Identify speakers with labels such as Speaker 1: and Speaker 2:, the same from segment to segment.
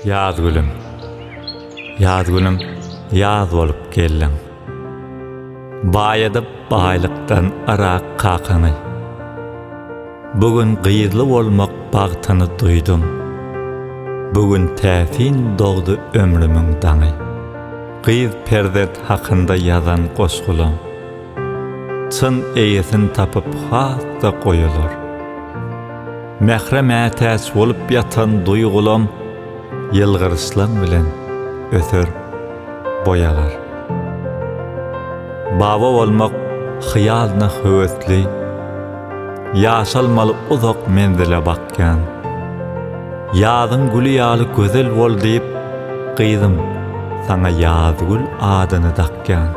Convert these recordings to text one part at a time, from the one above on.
Speaker 1: Ýazgülüm, Ýazgülüm ýaz bolup geldiň. Baýadyp baýlykdan yrak kakaňy. Bu gün gyzly bolmak bagtyny duýdum. Bu gün täsin dogdy ömrümiň daňy. Gyz perzent hakynda ýazan goşgulam. Çyn eýesin tapyp has-da goýular. Mähre mätäç bolup ýatan duýgulam ýylgyryşlaň bilen öser, boý alar. Baba bolmak hyýalyna höwesli, Ýaşalmaly uzak menzile bakýan. Ýazyň güli ýaly gözel bol diýip, gyzym, saňa Ýazgül adyny dakýan.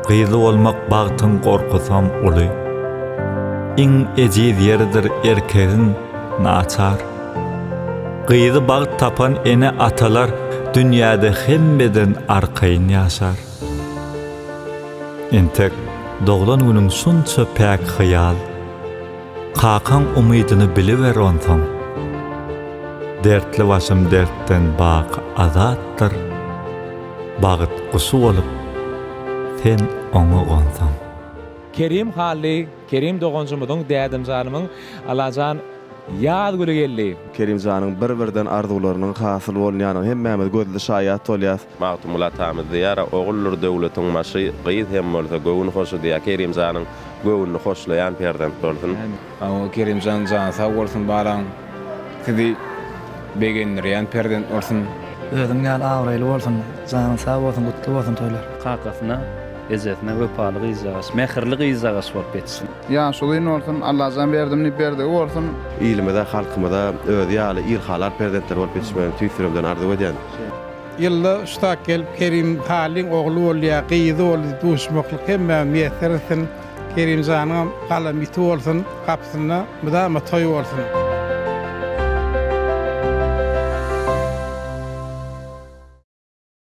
Speaker 1: Gyzly bolmak bagtyň gorkusam uly. Iň ejiz ýeridir erkegiň naçar. Gyzy bagt tapan ene-atalar dünýäde hemmeden arkaýyn ýaşar. Entek doglan günüň şunça päk hyýal. Kakaň umydyny biliber onsoň. Dertli başym dertden baky azatdyr. Bagt guşy bolup, sen oňa gonsaň.
Speaker 2: Kerim Hally, Kerim doganjymyzyň, dädemjanymyň Allajan ýaz güli geldi.
Speaker 3: Kerimjanyň bir-birden arzuwlarynyň hasyl bolunýanyna hemmämiz gözli şaýat bolýas.
Speaker 4: Magtymguly atamyz diýýär, Oguldyr döwletiň başy, gyz hem bolsa göwün hoşy diýýär. Kerimjanyň göwnüni hoşlaýan perzent bolsun.
Speaker 5: Hawa Kerimjan jany sag bolsun balaň sizi begendirýän perzent bolsun.
Speaker 6: Özüň ýaly abraýly bolsun janyň sag bolsun gutly bolsun toýlar.
Speaker 7: Kakasyna, ejesine wepaly gyzjagaş, mähirli gyzjagaş bolup ýetişsin.
Speaker 8: Ýaşy uzyn bolsun, Allajan berdim diýip berdigi bolsun.
Speaker 3: Ilimize, halkymyza özi ýaly ilhalar perzentler bolup ýetişmegini tüýs ýüregimden arzuw edýän.
Speaker 9: Ýylda şu tak gelip Kerim Hallyň ogly bolýa, gyzy boldy diýip duşmaklyk hemmä miýesser etsin. Kerimjanyňam galamy ýiti bolsun, gapysynda mydama toý bolsun.